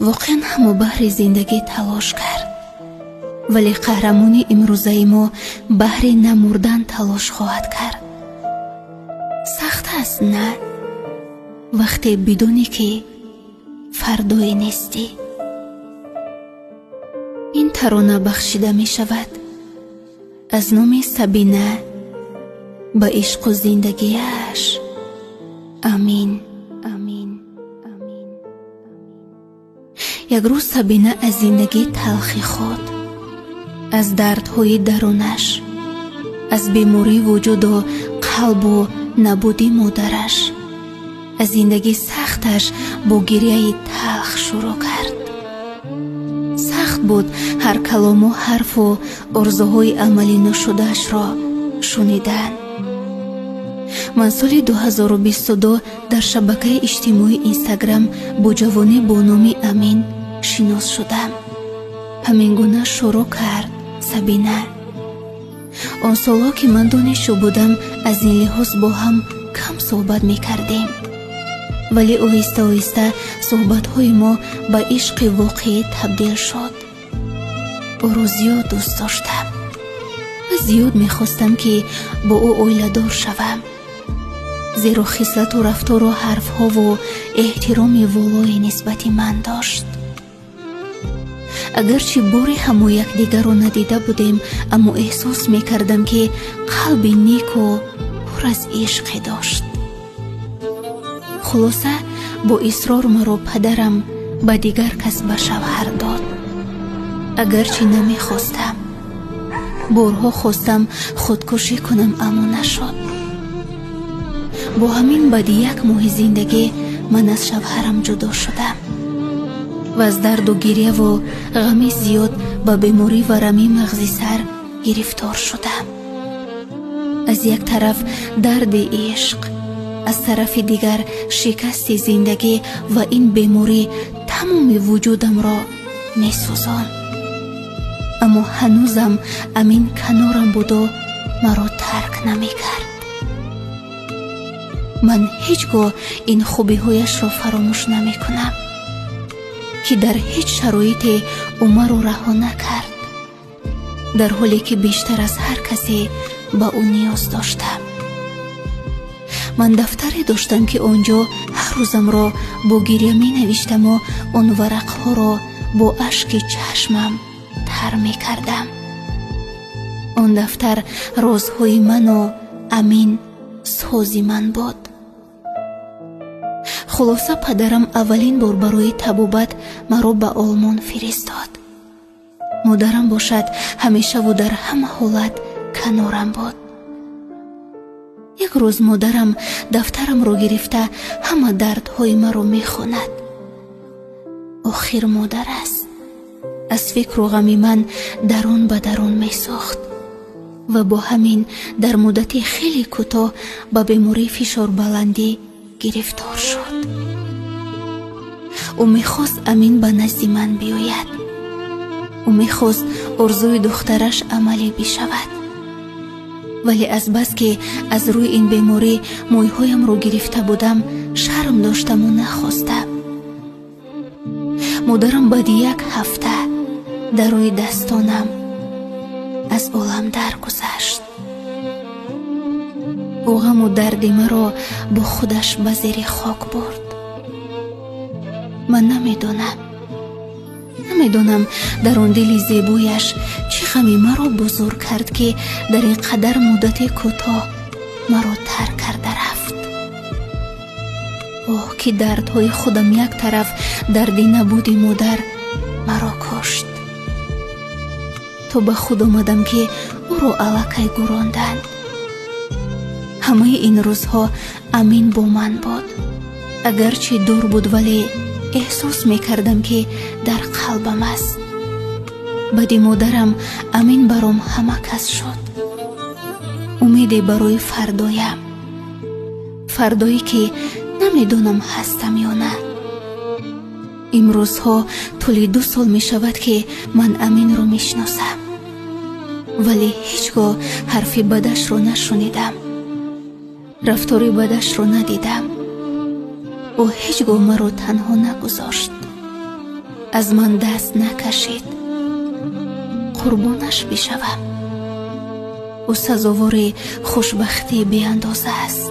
Воқеан ҳамо баҳри зиндагӣ талош кард, вале қаҳрамони имрӯзаи мо баҳри намурдан талош хоҳад кард. Сахт аст, на? Вақте бидонӣ, ки фардое нестӣ. Ин тарона бахшида мешавад аз номи Сабина ба ишқу зиндагиаш. Амин, амин, амин. Як рӯз Сабина аз зиндагии талхи худ, аз дардҳои дарунаш, аз бемории вуҷуду қалбу набуди модараш, аз зиндагии сахташ бо гирьяи талх шурӯъ кард. Сахт буд ҳар калому ҳарфу орзуҳои амалӣ нашудаашро шунидан. Ман соли 2022 дар шабакаи иҷтимоии Инстаграм бо ҷавоне бо номи Амин шинос шудам. Ҳамин гуна шурӯъ кард Сабина. Он солҳо, ки ман донишҷӯ будам, аз ин лиҳоз бо ҳам кам суҳбат мекардем, вале оҳиста оҳиста суҳбатҳои мо ба ишқи воқеӣ табдил шуд. Ӯро зиёд дӯст доштам ва зиёд мехостам, ки бо ӯ оиладор шавам, зеро хислату рафтору ҳарфҳову эҳтироми волое нисбати ман дошт. Агарчи боре ҳамо якдигарро надида будем, аммо эҳсос мекардам, ки қалби неку пур аз ишқе дошт. Хулоса, бо исрор маро падарам ба дигар кас ба шавҳар дод, агарчи намехостам. Борҳо хостам худкушӣ кунам, аммо нашуд. Бо ҳамин баъди як моҳи зиндагӣ ман аз шавҳарам ҷудо шудам ва аз дарду гирьяву ғами зиёд ба беморӣ варами мағзи сар гирифтор шудам. Аз як тараф дарди ишқ, аз тарафи дигар шикасти зиндагӣ ва ин беморӣ тамоми вуҷудамро месӯзонд. Аммо ҳанӯзам Амин канорам буду маро тарк намекард. Ман ҳеҷ гоҳ ин хубиҳояшро фаромӯш намекунам, ки дар ҳеҷ шароите ӯ маро раҳо накард, дар ҳоле ки бештар аз ҳар касе ба ӯ ниёз доштам. Ман дафтаре доштам, ки он ҷо ҳар рӯзамро бо гирья менавиштаму он варақҳоро бо ашки чашмам тар мекардам. Он дафтар розҳои ману Амин, сози ман буд. Хулоса, падарам аввалин бор барои табобат маро ба Олмон фиристод. Модарам бошад, ҳамешаву дар ҳама ҳолат канорам буд. Як рӯз модарам дафтарамро гирифта, ҳама дардҳои маро мехонад. Охир модар аст. Аз фикру ғами ман дарун ба дарун месохт ва бо ҳамин дар муддати хеле кӯтоҳ ба бемории фишорбаландӣ гирифтор шуд. Ӯ мехост Амин ба назди ман биёяд. Ӯ мехост орзуи духтараш амалӣ бишавад, вале азбаски аз рӯи ин беморӣ мӯйҳоямро гирифта будам, шарм доштаму нахостам. Модарам баъди як ҳафта дар рӯи дастонам аз олам даргузашт. Ӯ ғаму дарди маро бо худаш ба зери хок бурд. Ман намедонам, дар он дили зебояш чӣ ғами маро бузург кард, ки дар ин қадар муддати кӯтоҳ маро тарк карда рафт. Оҳ, ки дардҳои худам як тараф, дарди набуди модар маро кушт. То ба худ омадам, ки ӯро аллакай гӯронданд. Ҳамаи ин рӯзҳо Амин бо ман буд. Агарчи дур буд, вале эҳсос мекардам, ки дар қалбам аст. Баъди модарам Амин баром ҳама кас шуд, умеде барои фардоям, фардое ки намедонам ҳастам ё на. Имрӯзҳо тӯли 2 сол мешавад, ки ман Аминро мешиносам, вале ҳеҷ гоҳ ҳарфи бадашро нашунидам, рафтори бадашро надидам. Ӯ ҳеҷ гоҳ маро танҳо нагузошт. Аз ман даст накашид. Қурбонаш бишавам. Ӯ сазовори хушбахтии беандоза аст.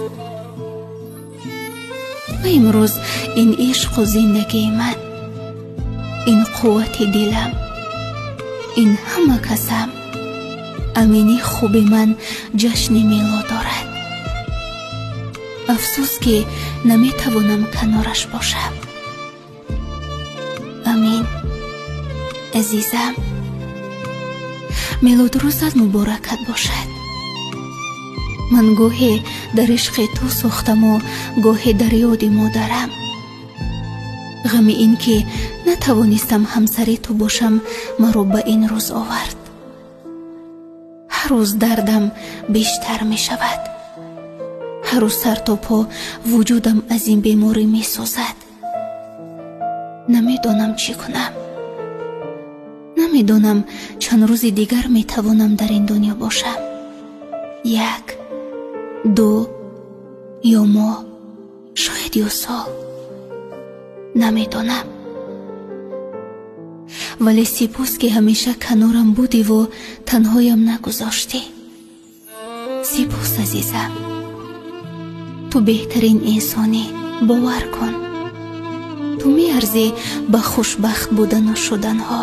Ва имрӯз ин ишқу зиндагии ман, ин қуввати дилам, ин ҳама касам, Амини хуби ман ҷашни мелод дорад. Афсӯс, ки наметавонам канораш бошам. Амин, азизам, мелодрӯзат муборакат бошад. Ман гоҳе дар ишқи ту сӯхтаму гоҳе дар ёди модарам. Ғами ин ки натавонистам ҳамсари ту бошам, маро ба ин рӯз овард. Ҳар рӯз дардам бештар мешавад. Ҳар рӯз сар то по вуҷудам аз ин беморӣ месӯзад. Намедонам чӣ кунам. Намедонам чанд рӯзи дигар метавонам дар ин дунё бошам. 1, 2 ё моҳ, шояд ё сол. Намедонам. Вале сипос, ки ҳамеша канорам будиву танҳоям нагузоштӣ. Сипос, азизам. Ту беҳтарин инсонӣ, бовар кун. Ту меарзӣ ба хушбахт будану шуданҳо.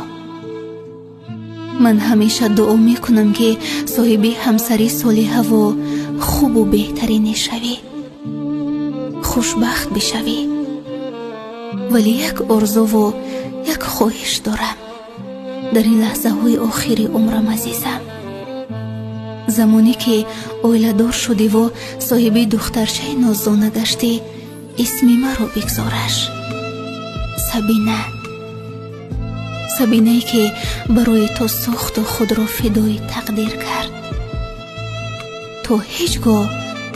Ман ҳамеша дуо мекунам, ки соҳиби ҳамсари солиҳаву хубу беҳтарине шавӣ, хушбахт бишавӣ. Вале як орзуву як хоҳиш дорам дар ин лаҳзаҳои охири умрам, азизам. Замоне ки оиладор шудиву соҳиби духтарчаи нозона гаштӣ, исми маро бигзораш. Сабина. Сабинае, ки барои ту сӯхту худро фидои тақдир кард. То ҳеҷ гоҳ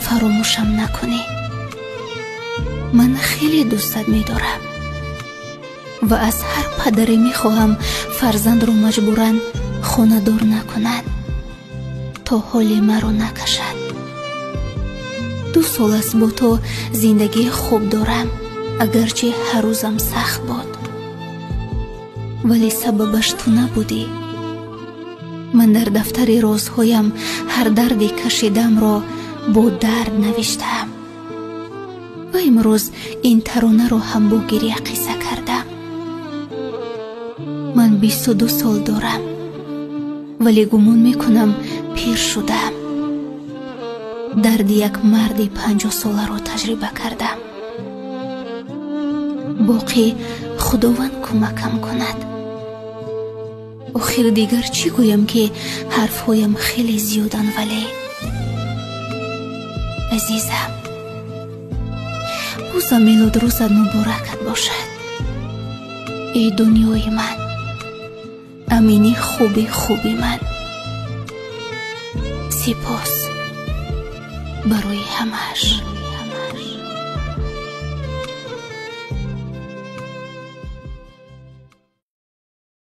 фаромӯшам накунӣ. Ман хеле дӯстат медорам ва аз ҳар падаре мехоҳам фарзандро маҷбуран хонадор накунад, то ҳоли маро накашад. 2 сол аст бо ту зиндагии хуб дорам, агарчи ҳар рӯзам сахт буд. Вале сабабаш ту набудӣ. Ман дар дафтари розҳоям ҳар дарде кашидамро бо дард навиштаам. Ва имрӯз ин таронаро ҳам бо гиря қисса кардам. Ман 22 сол дорам, вале гумон мекунам пир шудам. Дарди як марди 50-соларо таҷриба кардам. Боқӣ Худованд кӯмакам кунад. Охир дигар чӣ гӯям, ки ҳарфҳоям хеле зиёданд, вале азизам, бозам мелодрӯзат муборакат бошад. Эй дунёи ман, Амини хуби хуби ман, сипос барои ҳамааш.